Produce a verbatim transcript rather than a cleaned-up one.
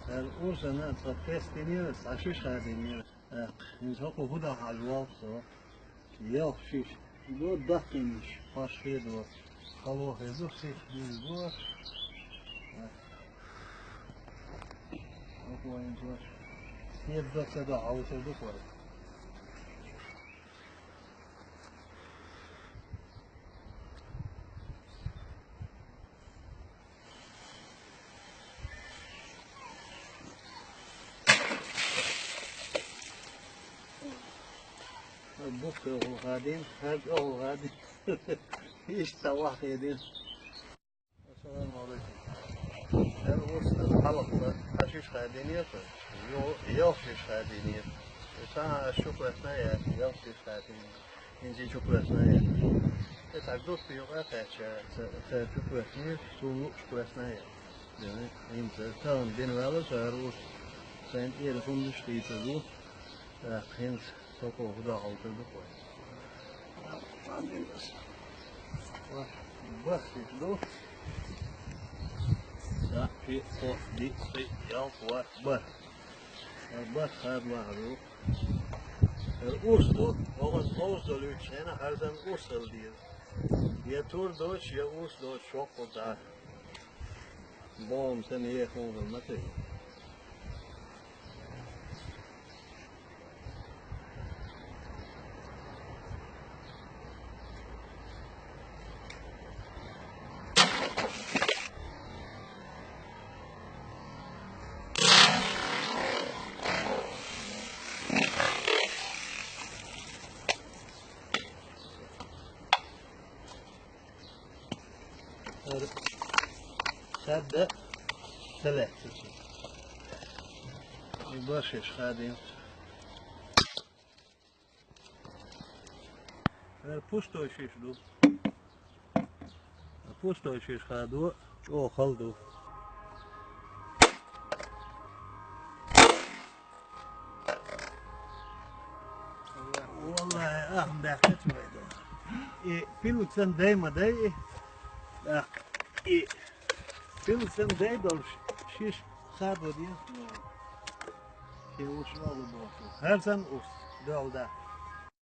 Эр урсана цхьа тестинера, цхьа шиш хадинера. Эх, из хӀокху хӀу дахьа валх со. Ялх шиш. Го даккхинаш, паш хедо. Хало хезу, сих из го. Эх. ХӀокху вайн гош. Седа ца да, хьалса ду кой. Бух тӀе охьа хадийна, хӀара тӀе охьа хадийна. Иштта вахийдина. Ассаламу алейкум. ХӀара урс хьалха хьа шиш хадийнера, йо-, ялх шиш хадийнера. И цхьа ас чу кхоьссина яц, ялх шиш хадийнера. ХӀинца чу кхоьссина яц. И цхьа дутт юкъа кхаьчча, ца, ца чу кхоьссинера, цул луъуш кхоьссина яц. Дена, хӀинца тахана дина ваьлла со хӀара урс. Сайн тӀера хӀуманаш хийцар ву. ТӀаккха хӀинца со кхо хӀу дӀакъовлур ду кхой. Барх шиш ду. ДӀа, шиъ, кхоъ, диъ, кхоъ, ялх, ворхӀ, барх. ХӀара барх хадавахар ву. ХӀара урс ду, оха аса ловза долуьйтуш хьена, хӀара санна урс хила деза. Я тур доцуш, я урс доцуш, чоккхур дӀа. Бохам санна, е хӀума хила ма ца ХӀара садда ца лаьцна. И барх шиш хадийна. ХӀара пустой шиш ду. Пустой шиш хадо, чӀогӀа хала ду. Валлахьи, ахьа даьккхича вай ду. И пилг санна дай ма дай и. ТӀаккха и пилг санна дай долуш шиш хадо деза. Шен уьш ма лу боху. ХӀара санна урс, доьлла дац.